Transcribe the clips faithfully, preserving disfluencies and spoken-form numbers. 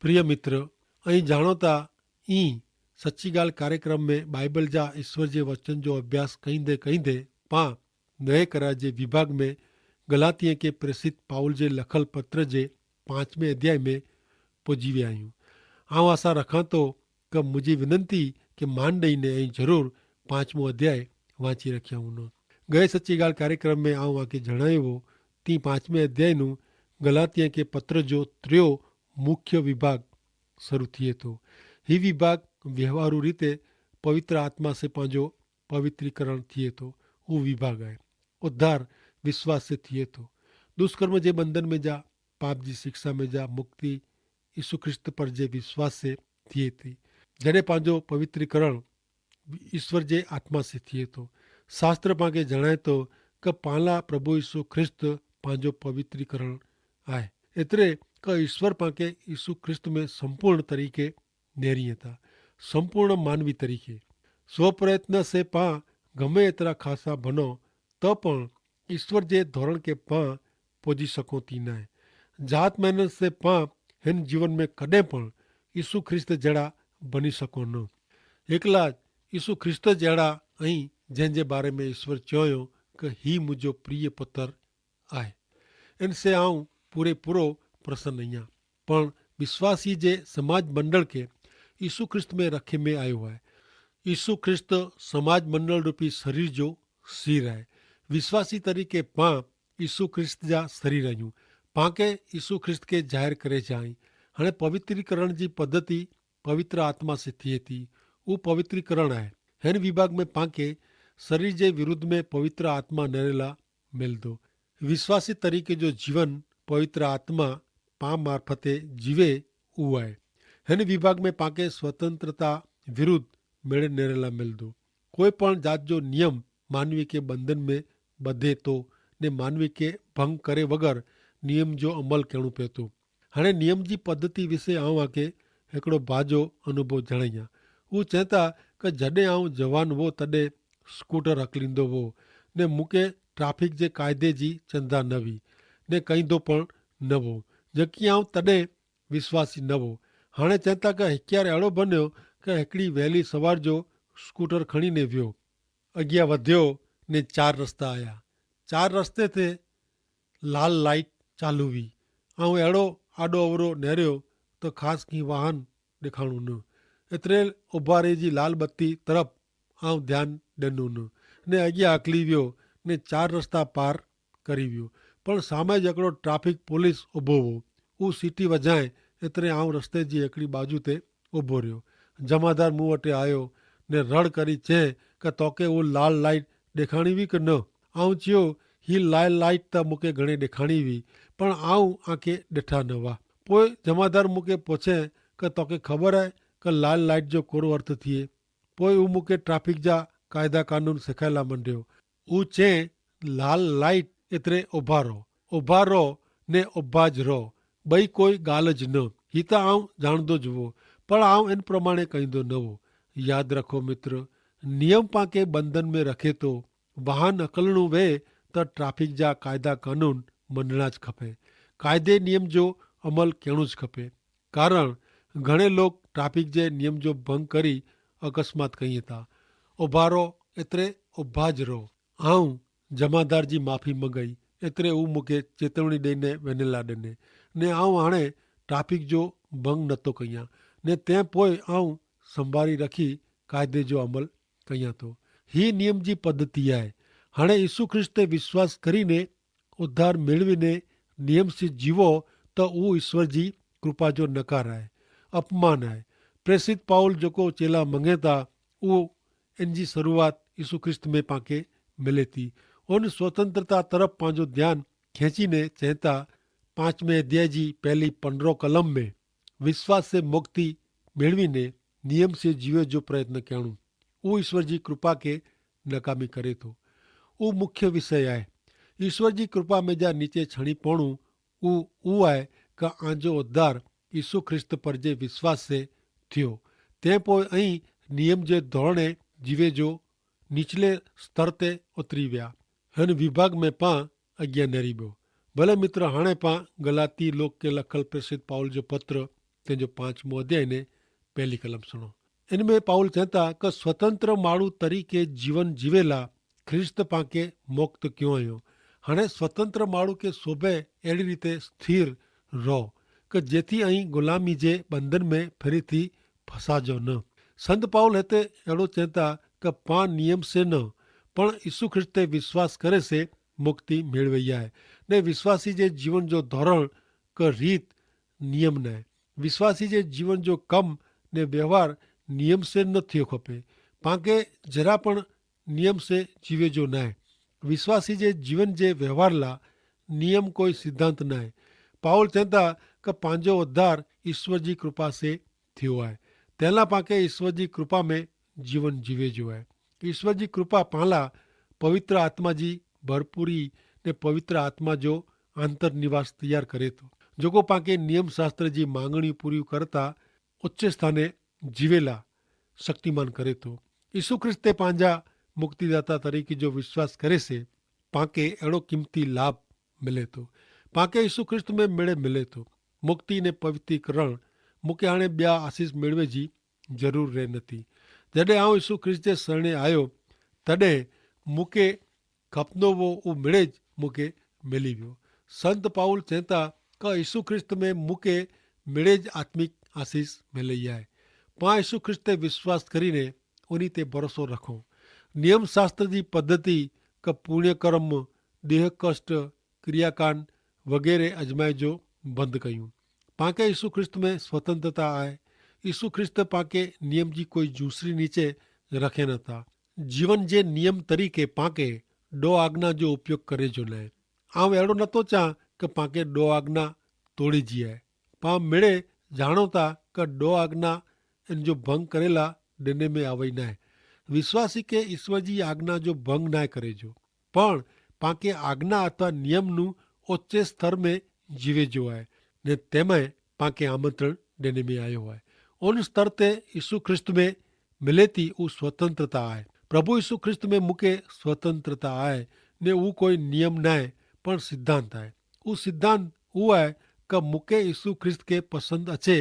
પ્રિય મિત્ર, અહીં જાણોતા ઈ સચ્ચી ગાલ કાર્યક્રમ મેં બાઈબલ જા ઈસ્વર જે વચન જો અભ્યાસ કહીંદે કહીંદે પાં નયે કરા જે વિભાગ મેં ગલાતિયા કે પ્રેસિત પાઉલ જે લખલ પત્ર જે પાંચમે અધ્યાય મેં પોજીવે આયું. આવ આશા રખાતો કે મુઝે વિનંતી કે માન દઈને અહીં જરૂર પાંચમો અધ્યાય વાંચી રખ્યા હુનો. ગયે સચ્ચી ગાલ કાર્યક્રમ મેં આવ આકે જણાયવો તી પાંચમે અધ્યાય નું ગલાતિયા કે પત્ર જો ત્રિયો મુખ્ય વિભાગ શરૂ થિયે તો. હી વિભાગ વ્યવહારુ રીતે પવિત્ર આત્મા સે પાંજો પવિત્રીકરણ થિયે તો. ઉ વિભાગ આય ઉદ્ધાર વિશ્વાસ સે થિયે તો. દુષ્કર્મ જે બંધન મેં જા પાપ જી શિક્ષા મેં જા મુક્તિ ઈસુ ખ્રિસ્ત પર જે વિશ્વાસ સે થિયે તી. જડે પાંજો પવિત્રીકરણ ઈસ્વર જે આત્મા સે થિયે તો. શાસ્ત્ર પાંકે જણાયતો કે પાંલા પ્રભુ ઈસુ ખ્રિસ્ત પાંજો પવિત્રીકરણ આય. એતરે કે ઈસ્વર પાંકે ઈસુ ખ્રિસ્ત મેં સંપૂર્ણ તરીકે નેરી હતા. સંપૂર્ણ માનવી તરીકે સ્વપ્રયત્ન સે પાં ગમે એતરા ખાસા ભનો તો પણ ઈસ્વર જે ધોરણ કે પાં પોજી સકોતી નાય. જાત મહેનત સે પાં હેન જીવન મેં કદે પણ ઈસુ ખ્રિસ્ત જેડા બની સકો ન. એકલા ઈસુ ખ્રિસ્ત જેડા અહીં જેન જે બારે મેં ઈસ્વર ચોયો કે હી મુજો પ્રિય પત્ર આય. એન સે આઉં પૂરે પૂરો પ્રસન્ન અહિયા. પણ વિશ્વાસી જે સમાજ મંડળ કે ઈસુ ખ્રિસ્ત મેં રખે મેં આયો હૈ. ઈસુ ખ્રિસ્ત સમાજ મંડળ રૂપી શરીર જો સીર હૈ. વિશ્વાસી તરીકે પાં ઈસુ ખ્રિસ્ત જા શરીર અયું. પાંકે ઈસુ ખ્રિસ્ત કે જાહેર કરે જાઈ. હણે પવિત્રીકરણ જી પદ્ધતિ પવિત્ર આત્મા સે થિયે તી. ઉપ પવિત્રીકરણ હૈ. હેન વિભાગ મેં પાંકે શરીર જે વિરુદ્ધ મેં પવિત્ર આત્મા નરેલા મેલ દો. વિશ્વાસી તરીકે જો જીવન પવિત્ર આત્મા પાં મારફતે જીવે ઉવાય. હેન વિભાગ મેં પાંકે સ્વતંત્રતા વિરુદ્ધ મેળે નેરેલા મેલ દો. કોઈ પણ જાત જો નિયમ માનવી કે બંધન મેં બધે તો ને માનવી કે ભંગ કરે વગર નિયમ જો અમલ કહેણું પેતો. હણે નિયમ જી પદ્ધતિ વિશે આઉં આકે હેકડો ભાજો અનુભવ જણાયા. ઉં ચેતા કે જડે આઉં જવાન વો તદે સ્કૂટર હકલીંદો વો ને મુકે ટ્રાફિક જે કાયદે જી ચંદા નવી ને કઈંદો પણ નવો. જેકી આઉં તદે વિશ્વાસી નવો. હણે ચેતા કે હિક્યાર એડો બન્યો કે હિકડી વહેલી સવાર જો સ્કૂટર ખણીને વ્યો અગિયા વધ્યો ને ચાર રસ્તા આયા. ચાર રસ્તે થે લાલ લાઈટ ચાલુ વી. આઉં એડો આડો અવરો નેર્યો તો ખાસ કી વાહન દેખાણું ન. એતરે ઉભારે જી લાલ બત્તી તરફ આઉં ધ્યાન દેનું ન ને અગિયા આકલી વ્યો ને ચાર રસ્તા પાર કરી વ્યો. પણ સામે જ એકડો ટ્રાફિક પોલીસ ઉભો વો. ઉં સીટી વજાએ એતરે આઉં રસ્તે જી એકડી બાજુ તે ઉભો રહ્યો. જમાદાર મું વટે આયો ને રડ કરી ચે કે તોકે ઉં લાલ લાઈટ દેખાણી વી કે ન? આઉં ચ્યો હી લાલ લાઈટ તા મુકે ઘણે દેખાણી વી પણ આઉં આંકે દેઠા ન વા. પોય જમાદાર મુકે પોછે કે તોકે ખબર હૈ કે લાલ લાઈટ જો કોરો અર્થ થિયે? પોય ઉં મુકે ટ્રાફિક જા કાયદા કાનૂન સેખાયેલા મંડ્યો. ઉં ચે લાલ લાઈટ એતરે ઉભા રહો ઉભા રહો ને ઉભા જ રહો. બઈ કોઈ ગાલ જ ન. હી તા આઉં જાણદો જ વો પણ આઉં એન પ્રમાણે કહીંદો ન વો. યાદ રાખો મિત્ર, નિયમ પાંકે બંધન મેં રખે તો વાહન અકલણું વે તો ટ્રાફિક જા કાયદા કાનૂન મનણા જ ખપે. કાયદે નિયમ જો અમલ કહેણું જ ખપે. કારણ ઘણે લોક ટ્રાફિક જે નિયમ જો ભંગ કરી અકસ્માત કહીં તા. ઉભારો એતરે ઉભા જ રહો. આઉં જમાદાર જી માફી મંગાઈ એતરે ઉં મુકે ચેતવણી દઈને વેનેલા દને ને આઉં હાણે ટ્રાફિક જો ભંગ નતો કહિયા ને તે પોય આઉં સંભારી રખી કાયદે જો અમલ કહિયા તો. હી નિયમ જી પદ્ધતિ આય. હાણે ઈસુ ખ્રિસ્ત તે વિશ્વાસ કરીને ઉદ્ધાર મેળવીને નિયમ સે જીવો તો ઉં ઈસ્વર જી કૃપા જો નકાર આય, અપમાન આય. પ્રેસિત પાઉલ જોકો ચેલા મંગેતા ઉં એનજી શરૂઆત ઈસુ ખ્રિસ્ત મેં પાંકે મિલેતી. ઉન સ્વતંત્રતા તરફ પાંજો ધ્યાન ખેંચીને ચેંતા પાંચમે અધ્યાય જી પહેલી પંદ્રહ કલમ મેં વિશ્વાસ સે મુક્તિ મેળવીને નિયમ સે જીવે જો પ્રયત્ન કહેણું ઉં ઈસ્વર જી કૃપા કે નકામી કરે તો. ઉં મુખ્ય વિષય આય. ઈસ્વર જી કૃપા મેં જા નીચે છણી પોણું ઉં ઉં આય કે આંજો ઉદ્ધાર ઈસુ ખ્રિસ્ત પર જે વિશ્વાસ સે થયો. તે પોય અહીં નિયમ જે ધોરણે જીવે જો નીચલે સ્તર તે ઉતરી વ્યા. હન વિભાગ મેં પાં અજ્ઞા નેરી બ્યો. ભલે મિત્ર હાણે પાં ગલાતી લોક કે લખલ પ્રેસિત પાઉલ જો પત્ર તેનો પાંચમો અધ્યાય ને પહેલી કલમ સુણો. એન મેં પાઉલ ચેતા કે સ્વતંત્ર માણુ તરીકે જીવન જીવેલા ખ્રિસ્ત પાંકે મુક્ત ક્યો અયો. હણે સ્વતંત્ર માણુ કે સોભે એડી રીતે સ્થિર રહો કે જેથી અહીં ગુલામી જે બંધન મેં ફેરી થી ફસાજો ન. સંત પાઉલ હેતે એડો ચેતા કે પા નિયમ સે ન પણ ઈસુ ખ્રિસ્તે વિશ્વાસ કરે સે મુક્તિ મેળવૈયા હૈ. ને વિશ્વાસી જે જીવન જો ધોરણ કે રીત નિયમ નાય. વિશ્વાસી જે જીવન જો કમ ને વ્યવહાર નિયમ સે ન થિયો ખપે. પાંકે જરા પણ નિયમ સે જીવે જો નાય. વિશ્વાસી જે જીવન જે વ્યવહાર લા નિયમ કોઈ સિદ્ધાંત નાય. પાઉલ ચેતા કે પાંજો ઉદ્ધાર ઈસ્વર જી કૃપા સે થિયો આય. તેલા પાંકે ઈસ્વર જી કૃપા મેં જીવન જીવે જો આય. ઈસ્વર જી કૃપા પાંલા પવિત્ર આત્મા જી ભરપૂરી ને પવિત્ર આત્મા જો આંતરનિવાસ તૈયાર કરે તો જોકો પાંકે નિયમશાસ્ત્ર જી માંગણી પૂરી કરતા ઉચ્ચે સ્થાને જીવેલા શક્તિમાન કરે તો. ઈસુ ખ્રિસ્તે પાંજા મુક્તિદાતા તરીકે જો વિશ્વાસ કરે સે પાંકે એડો કિંમતી લાભ મિલે તો. પાંકે ઈસુ ખ્રિસ્ત મેં મેળે મિલે તો મુક્તિ ને પવિત્રીકરણ. મુકે હાણે બ્યા આશીસ મેળવે જી જરૂર રહે નથી. જડે આઉં ઈસુ ખ્રિસ્ત જે સરણે આયો તદે મુકે ખપનો વો ઉં મેળે જ મુકે મેલી વ્યો. સંત પાઉલ ચેતા કે ઈસુ ખ્રિસ્ત મેં મુકે મેળે જ આત્મિક આશીસ મેલે યાય. પા ઈસુ ખ્રિસ્તે વિશ્વાસ કરીને ઉની તે ભરોસો રખો. નિયમશાસ્ત્ર જી પદ્ધતિ કે પુણ્યકર્મ, દેહકષ્ટ, ક્રિયાકાન વગેરે અજમાય જો બંધ કહ્યું. પાંકે ઈસુ ખ્રિસ્ત મેં સ્વતંત્રતા આય. ઈસુ ખ્રિસ્ત પાંકે નિયમ જી કોઈ જૂસરી નીચે રખે નતા. જીવન જે નિયમ તરીકે પાંકે ડો આજ્ઞા જો ઉપયોગ કરે જો નાય. આવ એડો નતો ચા કે પાંકે ડો આજ્ઞા તોડે જી આય. પા મેળે જાણો તા કે ડો આજ્ઞા એન જો ભંગ કરેલા ડેને મેં આવે નાય. વિશ્વાસી કે ઈસ્વર જી આજ્ઞા જો ભંગ નાય કરે જો પણ પાંકે આજ્ઞા અથવા નિયમનું ઓચ્ચે સ્તર મેં જીવે જો આય. ને તેમે પાંકે આમંત્રણ ડેને મેં આયો આય. ઓન સ્તર તે ઈસુ ખ્રિસ્ત મેં મિલેતી ઉં સ્વતંત્રતા આય. પ્રભુ ઈસુ ખ્રિસ્ત મેં મુકે સ્વતંત્રતા આય. ને ઉં કોઈ નિયમ નાય પણ સિદ્ધાંત આય. ઉં સિદ્ધાંત ઉં આય કે મુકે ઈસુ ખ્રિસ્ત કે પસંદ અછે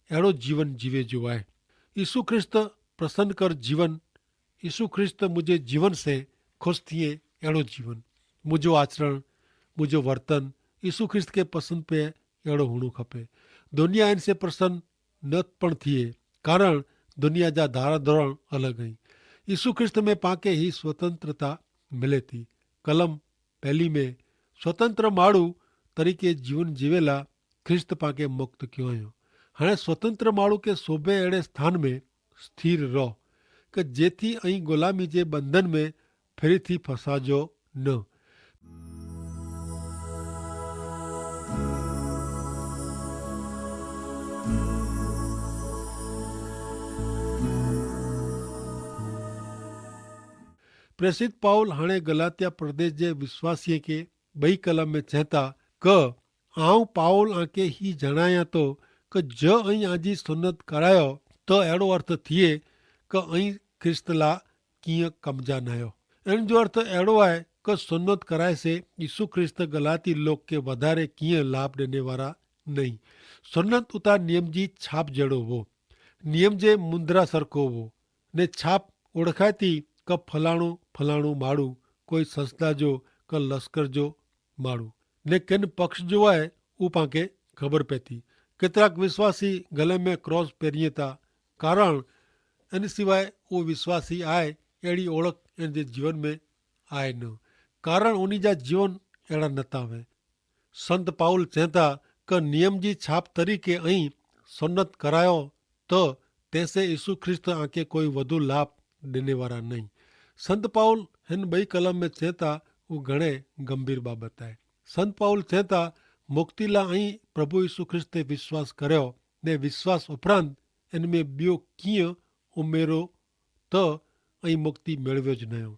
એડો જીવન જીવે જો આય. ઈસુ ખ્રિસ્ત પ્રસન્ન કર જીવન. ઈસુ ખ્રિસ્ત મુઝે જીવન સે ખુશ થિયે એડો જીવન. મુઝો આચરણ, મુઝો વર્તન ઈસુ ખ્રિસ્ત કે પસંદ પે એડો હુણું ખપે. દુનિયા એન સે પ્રસન્ન ન પણ થિયે. કારણ દુનિયા જા ધારા ધોરણ અલગ હૈં. ઈસુ ખ્રિસ્ત મેં પાંકે હી સ્વતંત્રતા મિલેતી. કલમ પહેલી મેં સ્વતંત્ર માડૂ તરીકે જીવન જીવેલા ખ્રિસ્ત પાંકે મુક્ત ક્યો અયો. હણે સ્વતંત્ર માડૂ કે સોભે એડે સ્થાન મેં સ્થિર રહો કે જેથી અહીં ગુલામી જે બંધન મેં ફેરી થી ફસાજો ન. પ્રેસિત પાઉલ હણે ગલાત્યા પ્રદેશ જે વિશ્વાસીય કે બઈ કલમ મેં ચેતા કે આઉં પાઉલ આંકે હી જણાયા તો કે જો અહીં આજી સુન્નત કરાયો તો એડો અર્થ થિયે કે અહીં ખ્રિસ્તલા કિયા કમજા નાયો. એન જો અર્થ એડો આય કે સુન્નત કરાય સે ઈસુ ખ્રિસ્ત ગલાતી લોક કે વધારે કિયા લાભ દેને વારા નહીં. સુન્નત ઉતા નિયમ જી છાપ જેડો વો. નિયમ જે મુંદરા સરકો વો ને છાપ ઓળખાયતી કે ફલાણો ફલાણો માડૂ કોઈ સંસ્થા જો કે લશ્કર જો માડૂ ને કેન પક્ષ જો આય ઉપાંકે ખબર પેતી. કેતરાક વિશ્વાસી ગલે મેં ક્રોસ પેરિયે તા કારણ એન સિવાય ઉ વિશ્વાસી આય એડી ઓળખ એન જે જીવન મેં આય ન. કારણ ઉની જા જીવન એડા નતા વે. સંત પાઉલ ચેતા કે નિયમ જી છાપ તરીકે અહીં સુન્નત કરાયો તો તેસે ઈસુ ખ્રિસ્ત આંકે કોઈ વધુ લાભ દેને વારા નહીં. સંત પાઉલ હેન બઈ કલમ મેં ચેતા ઉં ઘણે ગંભીર બાબત આય. સંત પાઉલ ચેતા મુક્તિલા અહીં પ્રભુ ઈસુ ખ્રિસ્ત તે વિશ્વાસ કર્યો ને વિશ્વાસ ઉપરાંત એન મેં બ્યો કિયા ઉમેરો તો અહીં મુક્તિ મેળવ્યો જ નયો.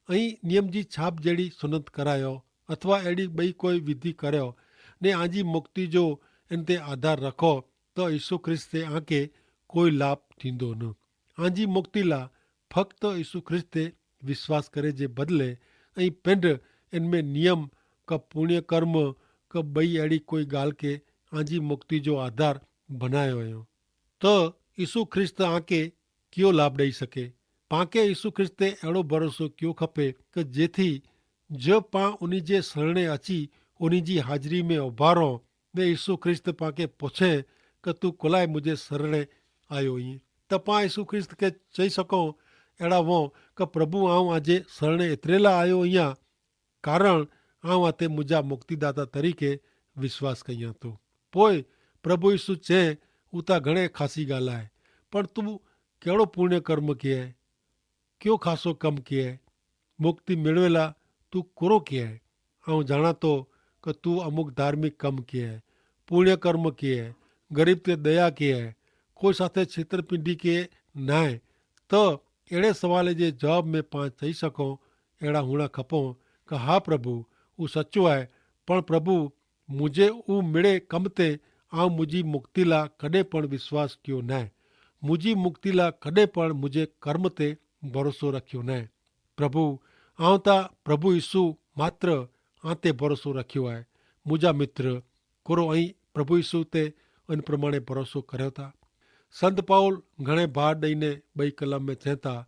અહીં નિયમ જી છાપ જેડી સુનત કરાયો અથવા એડી બઈ કોઈ વિધિ કર્યો ને આજી મુક્તિ જો એન તે આધાર રખો તો ઈસુ ખ્રિસ્ત તે આંકે કોઈ લાભ થીંદો ન. આજી મુક્તિલા ફક્ત ઈસુ ખ્રિસ્ત તે વિશ્વાસ કરે જે બદલે અહીં પેંડ એન મેં નિયમ કા પુણ્યકર્મ કા બઈ એડી કોઈ ગાલ કે આજી મુક્તિ જો આધાર ભનાયો અયો. તો ઈસુ ખ્રિસ્ત આંકે કિયો લાભ દઈ શકે? પાંકે ઈસુ ખ્રિસ્તે એડો ભરોસો કિયો ખપે કે જેથી જો પાં ઉની જે સરણે અચી ઉની જી હાજરી મેં ઉભારો, ને ઈસુ ખ્રિસ્ત પાંકે પોછે કે તું કોલાએ મુઝે સરણે આયો હી? તો પાં ઈસુ ખ્રિસ્ત કે ચહી સકો એડા વો કે પ્રભુ આઉં આજે સરણે એતરેલા આયો હિયા, કારણ આઉં આતે મુઝે મુક્તિદાતા તરીકે વિશ્વાસ કહિયા તો. પોય પ્રભુ ઈસુ ચે ઉતા ઘણે ખાસી ગાલા હૈ, પણ તું કેડો પૂર્ણ્ય કર્મ કે હૈ? ક્યો ખાસો કમ કે હૈ? મુક્તિ મેળવેલા તું કોરો કે હૈ? આઉં જાણા તો કે તું અમુક ધાર્મિક કમ કે હૈ, પૂર્ણ્ય કર્મ કે હૈ, ગરીબ તે દયા કે હૈ, કોઈ સાથે છેતરપિંડી કે નાય? તો એડે સવાલે જે જવાબ મેં પાંચ થઈ શકો એડા હુણા ખપો કે હા પ્રભુ, ઉં સચો આય, પણ પ્રભુ મુઝે ઉં મેડે કમ તે આઉં મુઝી મુક્તિલા કદે પણ વિશ્વાસ ક્યો નાય. મુઝી મુક્તિલા કદે પણ મુઝે કર્મ તે ભરોસો રખ્યો નાય. પ્રભુ આઉં તા પ્રભુ ઈસુ માત્ર આતે ભરોસો રખ્યો આય. મુઝા મિત્ર કોરો અહીં પ્રભુ ઈસુ તે અન પ્રમાણે ભરોસો કર્યો તા? સંત પાઉલ ઘણે ભાર દઈને બઈ કલમ મેં ચેંતા,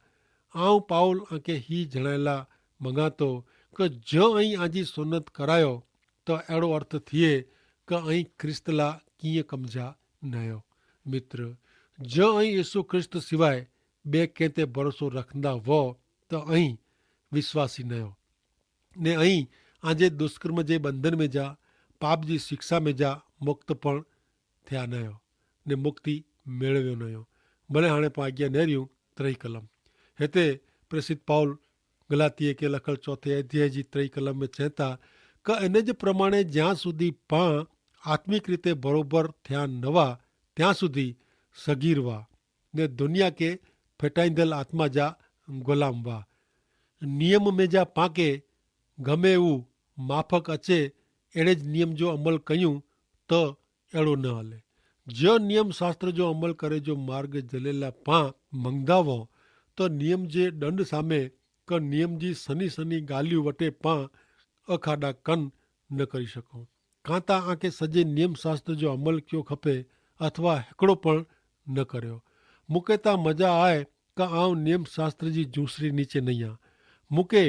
આઉં પાઉલ આંકે હી જણાયેલા મંગાતો કે જો અહીં આજી સોનત કરાયો તો એડો અર્થ થિયે કે અહીં ખ્રિસ્તલા કિંય કમજા નયો. મિત્ર, જો અહીં ઈસુ ખ્રિસ્ત સિવાય બે કેંતે ભરોસો રખંદા વો તો અહીં વિશ્વાસી નયો. ને અહીં આજે દુષ્કર્મ જે બંધન મેં જા પાપ જી શિક્ષા મેં જા મુક્ત પણ થયા નયો, ને મુક્તિ મેળવ્યો નયો. ભલે હાણે પાં આજ્ઞા નહીં રહ્યું. ત્રય કલમ હેતે પ્રેસિત પાઉલ ગલાતીએ કે લખલ ચોથે અધ્યાય જી ત્રય કલમ મેં ચેંતા કે, અને જ પ્રમાણે જ્યાં સુધી પાં આત્મિક રીતે ભરોભર થયા નવા ત્યાં સુધી સગીર વા ને દુનિયા કે ફેટાઈંદલ આત્મા જા ગુલામ વા. નિયમ મેં જા પાંકે ગમે ઉં માફક અચે એડે જ નિયમ જો અમલ કહ્યું તો એડો ન હલે. જો નિયમ શાસ્ત્ર જો અમલ કરે જો માર્ગ જલેલા પાં મંગદા વો તો નિયમ જે દંડ સામે કે નિયમ જી સની સની ગાલિયું વટે પાં અખાડા કન ન કરી શકો. કાંતા આંકે સજે નિયમ શાસ્ત્ર જો અમલ ક્યો ખપે અથવા હેકડો પણ ન કર્યો. મુકે તા મજા આય કે આઉં નિયમ શાસ્ત્ર જી જૂસરી નીચે નહિયા. મુકે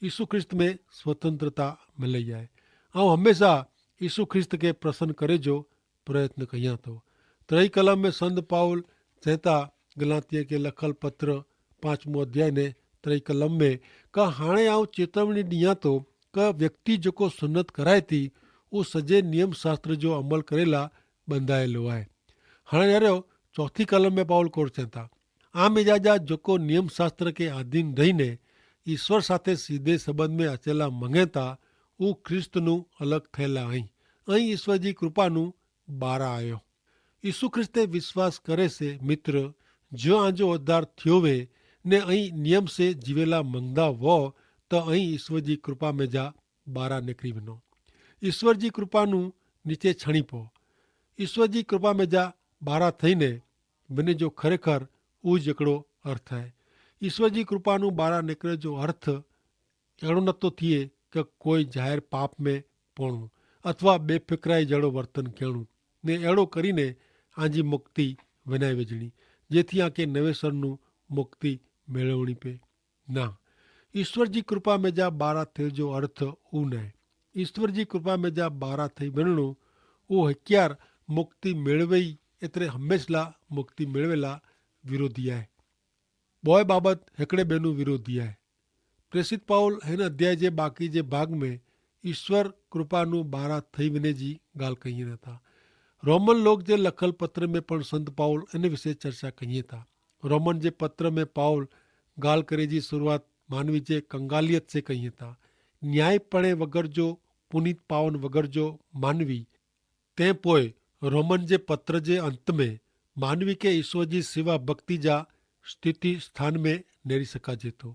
ઈસુ ખ્રિસ્ત મેં સ્વતંત્રતા મલે આય. આઉં હમેંશા ઈસુ ખ્રિસ્ત કે પ્રસન કરે જો પ્રયત્ન કહિયા તો. ત્રય કલમ મેં સંત પાઉલ ચેંતા ગલાતિયા કે લખલ પત્ર પાંચમો અધ્યાય ને ત્રય કલમ મેં કા હાણે આઉં ચેતવણી દિયા તો કા વ્યક્તિ જોકો સુન્નત કરાય તી ઉસ સજે નિયમશાસ્ત્ર જો અમલ કરેલા બંધાયેલો આય. હાણે નેરો ચોથી કલમ મેં પાઉલ કોર ચેંતા, આમે જા જા જોકો નિયમશાસ્ત્ર કે આધીન રહી ને ઈસ્વર સાથે સીધે સંબંધ મેં અચેલા મંગેતા ઉં ખ્રિસ્તનું અલગ થયેલા અહીં અહીં ઈસ્વર જી કૃપાનું બારા આયો. ઈસુ ખ્રિસ્તે વિશ્વાસ કરે સે મિત્ર, જો આજો ઉદ્ધાર થ્યો વે ને અહીં નિયમ સે જીવેલા મંગદા વો, તો અહીં ઈસુ જી કૃપા મેં જા બારા નેકરી વેનો. ઈસુ જી કૃપા નું નીચે છણી પો. ઈસુ જી કૃપા મેં જા બારા થઈ ને વેને જો ખરેખર ઉજ એકડો અર્થ હૈ. ઈસુ જી કૃપા નું બારા નેકરે જો અર્થ એણો નતો થિયે કે કોઈ જાહેર પાપ મેં પોણું અથવા બેફિકરાઈ જેડો વર્તન કહેણું ને એડો કરીને આજી મુક્તિ વેનાઈ વેજણી, જેથી આકે નવેસરનું મુક્તિ મેળવણી પે. ના, ઈસ્વર જી કૃપા મેં જા બારા થે જો અર્થ ઉ નાય. ઈસ્વર જી કૃપા મેં જા બારા થે વેનણું ઉ હક્યાર મુક્તિ મેળવેઈ એતરે હમેંશલા મુક્તિ મેળવેલા વિરોધી આય. બોય બાબત હેકડ઼ે બેનું વિરોધી આય. પ્રેસિત પાઉલ હેન અધ્યાય જે બાકી જે ભાગ મેં ઈસ્વર કૃપાનું બારા થઈ વેને જી ગાલ કહિયે ન થા. રોમન લોગ જે લખલ પત્ર મેં પણ સંત પાઉલ એન વિશે ચર્ચા કહિયે થા. રોમન જે પત્ર મેં પાઉલ ગાલ કરે જી શરૂઆત માનવી જે કંગાલિયત સે કહિયે થા. ન્યાયીપણે વગર જો પુનિત પાવન વગર જો માનવી. તે પોય રોમન જે પત્ર જે અંત મેં માનવી કે ઈસ્વર જી સેવા ભક્તિ જા સ્થિતિ સ્થાન મેં નેરી સકાજે તો.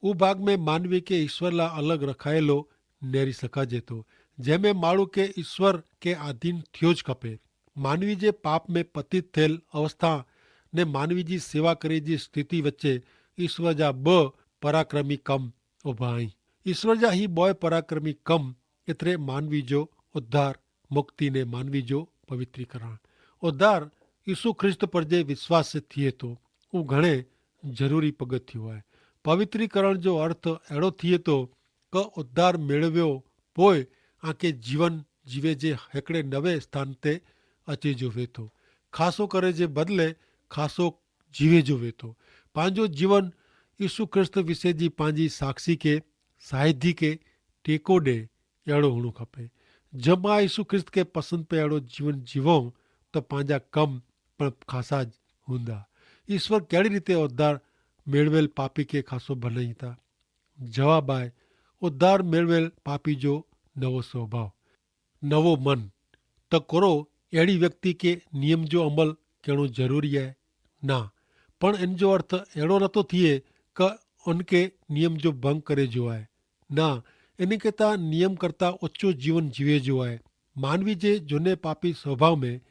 ઉ ભાગ મેં માનવી કે ઈસ્વર લા અલગ રખાયેલો નેરી સકાજે તો, જેહ મેં માળું કે ઈસ્વર કે આધીન થ્યો જ ખપે. માનવી જે પાપ મેં પતિત થયેલ અવસ્થા ને માનવી જી સેવા કરે જી સ્થિતિ વચ્ચે ઈસ્વર જા બ પરાક્રમી કમ ઉભા હૈં. ઈસ્વર જા હી બોય પરાક્રમી કમ એતરે માનવી જો ઉદ્ધાર, મુક્તિ ને માનવી જો પવિત્રીકરણ. ઉદ્ધાર ઈસુ ખ્રિસ્ત પર જે વિશ્વાસ થિયે તો ઉં ઘણે જરૂરી પગથિયો આય. પવિત્રીકરણ જો અર્થ એડો થિયે તો કે ઉદ્ધાર મેળવ્યો પોય આંકે જીવન જીવે જે હેકડ઼ે નવે સ્થાન તે અચે જો વેતો. ખાસો કરે જે બદલે ખાસો જીવે જો વેતો. પાંજો જીવન ઈસુ ખ્રિસ્ત વિશે જી પાંજી સાક્ષી કે સાહિધિ કે ટેકો દે એડો હુણું ખપે. જમા ઈસુ ખ્રિસ્ત કે પસંદ પે એડો જીવન જીવો તો પાંજા કમ પણ ખાસા જ હુંદા. ઈસ્વર કેડી રીતે ઉદ્ધાર મેળવેલ પાપી કે ખાસો ભનાઈ તા? જવાબ આય ઉદ્ધાર મેળવેલ પાપી જો નવો સ્વભાવ, નવો મન. તો કરો એડી વ્યક્તિ કે નિયમ જો અમલ કહેણો જરૂરી આય? ના. પણ એન જો અર્થ એડો નતો થિયે કે અનકે નિયમ જો ભંગ કરે જો આય. ના. એન કેતા નિયમ કરતા ઓછો જીવન જીવે જો આય. માનવી જે જોને પાપી સ્વભાવ મેં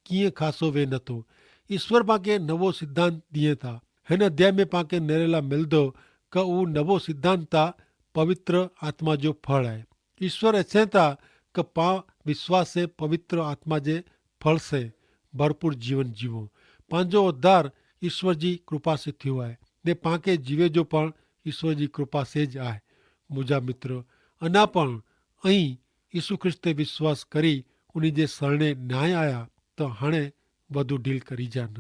કિંય ખાસો વે નતો. ઈસ્વર પાંકે નવો સિદ્ધાંત દિયે તા. હેન અધ્યાય મેં પાંકે નેરેલા મિલદો કે ઉં નવો સિદ્ધાંત તા પવિત્ર આત્મા જો ફળ હૈ. ઈસ્વર એસે તા કે પાં વિશ્વાસે પવિત્ર આત્મા જે ફળ સે ભરપૂર જીવન જીવો. પાંજો ઉદ્ધાર ઈસ્વર જી કૃપા સે થિયો હૈ. ને પાંકે જીવે જો પણ ઈસ્વર જી કૃપા સે જ આય. મુજા મિત્ર, અના પણ અહીં ઈસુ ખ્રિસ્તે વિશ્વાસ કરી ઉની જે સરણે ન્યાય આયા તો હણે વધુ ઢીલ કરી જા ન.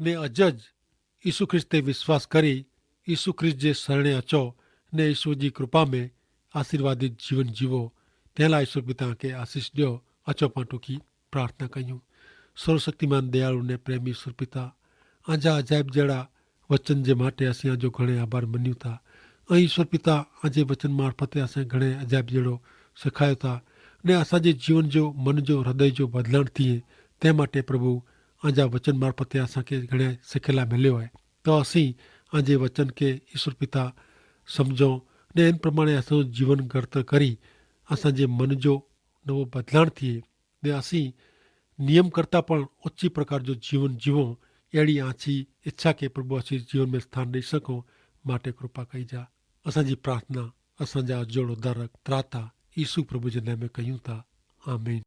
ને અજ જ ઈસુ ખ્રિસ્તે વિશ્વાસ કરી ઈસુ ખ્રિસ્ત જે સરણે અચો ને ઈસુ જી કૃપા મેં આશીર્વાદિત જીવન જીવો. તેલા ઈસુ પિતા કે આશીસ દ્યો. અચો પાંટુ કી પ્રાર્થના કહ્યું. સર્વશક્તિમાન દયાળુ ને પ્રેમી ઈસુ પિતા, આજા અજાયબ જેડા વચન જે માટે અસી આજો ઘણે આભાર મન્યુ તા. અહીં ઈસુ પિતા, આજે વચન મારફતે અસા ઘણે અજાયબ જેડો સિખાયો તા ને અસા જે જીવન જો મન જો હૃદય જો બદલાણ થિયે તે માટે પ્રભુ આજા વચન મારફતે અસા કે ઘણે સિખેલા મેલ્યો હૈ. તો અસી આજે વચન કે ઈસુ પિતા સમઝો ને એન પ્રમાણે અસા જીવન ગર્ત કરી અસા જે મન જો નવો બદલાણ થિયે ને અસી નિયમ કરતા પણ ઓછી પ્રકાર જો જીવન જીવો એડી આછી ઇચ્છા કે પ્રભુ અસી જીવન મેં સ્થાન દઈ શકો. માટે કૃપા કઈ જા. અસાંજી પ્રાર્થના અસાંજા અજોડ ઉદ્ધારક ત્રાતા ઈસુ પ્રભુ જે નામે કહ્યું તા. આમીન.